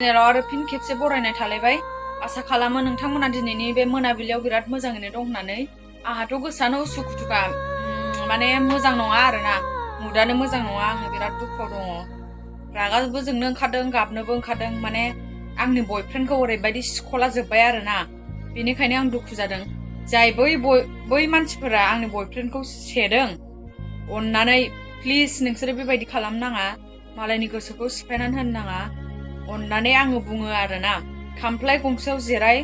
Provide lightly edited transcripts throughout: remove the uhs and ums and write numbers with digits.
चेनेलाव आरो फिन खेबसे बरायनाय थालायबाय आसा खालामो नोंथांमोना दिनैनि बे मोनाबिलियाव बिराद मोजाङैनो दं होननानै आहाथ' गोसोआनो उसुखुथुखा माने मोजां नङा आरोना मुडानो मोजां नङा आङो बिराद दुखुआव दङ रागाबो जोंनो ओंखारदों गाबनोबो ओंखारदों माने आंनि बयफ्रेन्डखौ ओरैबायदि सिख'ला जोब्बाय आरोना बेनिखायनो आं दुखु जादों जाय बै मानसिफोरा आंनि बयफ्रेन्डखौ सेदों अननानै प्लिज नोंसोरो बेबायदि खालामनाङा मालायनि गोसोखौ सिफायनानै होनो नाङा अननानै आङो बुङो आरोना खामफ्लाय गंसेयाव जिराय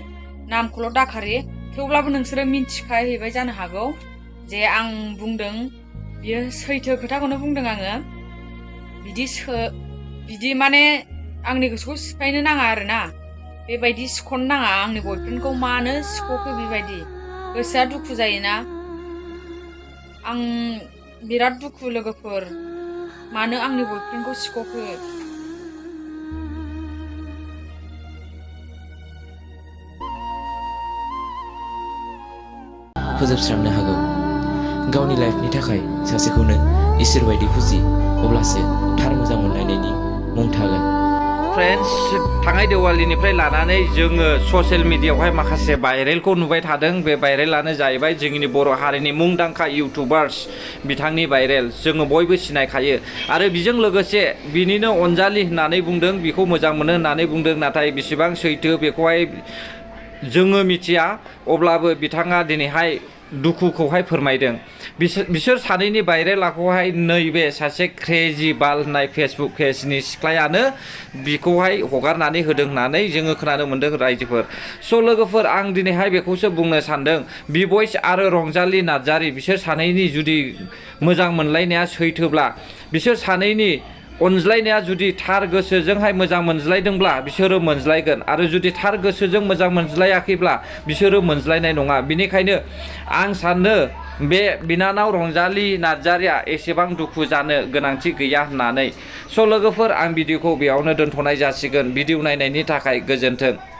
नामखौल' दाखारि थेवब्लाबो नोंसोरो मिन्थिखाहैबाय जानो हागौ जे आं बुंदों बियो सैथो खोथाखौनो बुंदों आङो बिदि माने आंनि गोसोखौ सिफायनो नाङा आरोना बेबायदि सिख'नो नाङा आंनि बयफ्रेन्डखौ मानो सिख'खो बेबायदि गोसोआ दुखु जायोना आं बिराद दुखु लोगोफोर मानो आंनि बयफ्रेन्डखौ सिख'खो फोजोबस्रांनो हागौ गावनि लाइफनि थाखाय सासेखौनो इसोर बायदि फुजि अब्लासो थार मोजां मोनलायनायनि मुं थागोन फ्रेन्ड्स थांनाय देवालिनिफ्राय लानानै जोङो ससियेल मिडियायावहाय माखासे भाइरेलखौ नुबाय थादों बे भाइरेलानो जाहैबाय जोंनि बर' हारिनि मुंदांखा इउटुबार्स बिथांनि भाइरेल जोङो बयबो सिनायखायो आरो बेजों लोगोसे बिनिनो अनजालि होननानै बुंदों बिखौ मोजां मोनो होननानै बुंदों नाथाय बेसेबां सैथो बेखौहाय जोङो मिथिया अब्लाबो बिथाङा दिनैहाय दुखुखौहाय फोरमायदों बिसोर सानैनि भाइरेलाखौहाय नैबे सासे क्रेजि बाल होननाय फेसबुक पेजनि सिख्लायानो बिखौहाय हगारनानै होदों होननानै जोङो खोनानो मोन्दों रायजोफोर स' लोगोफोर आं दिनैहाय बेखौसो बुंनो सानदों बिबयस आरो रंजालि नार्जारि बिसोर सानैनि जुदि मोजां मोनलायनाया सैथोब्ला बिसोर सानैनि अनज्लायनाया जुदि थार गोसोजोंहाय मोजां मोनज्लायदोंब्ला बिसोरो मोनज्लायगोन आरो जुदि थार गोसोजों मोजां मोनज्लायाखैब्ला बिसोरो मोनज्लायनाय नङा बिनिखायनो आं सानो बे बिनानाव रंजालि नार्जारिया एसेबां दुखु जानो गोनांथि गैया होननानै स' लोगोफोर आं भिडिअखौ बेयावनो दोनथ'नाय जासिगोन भिडिअ नायनायनि थाखाय गोजोन्थों।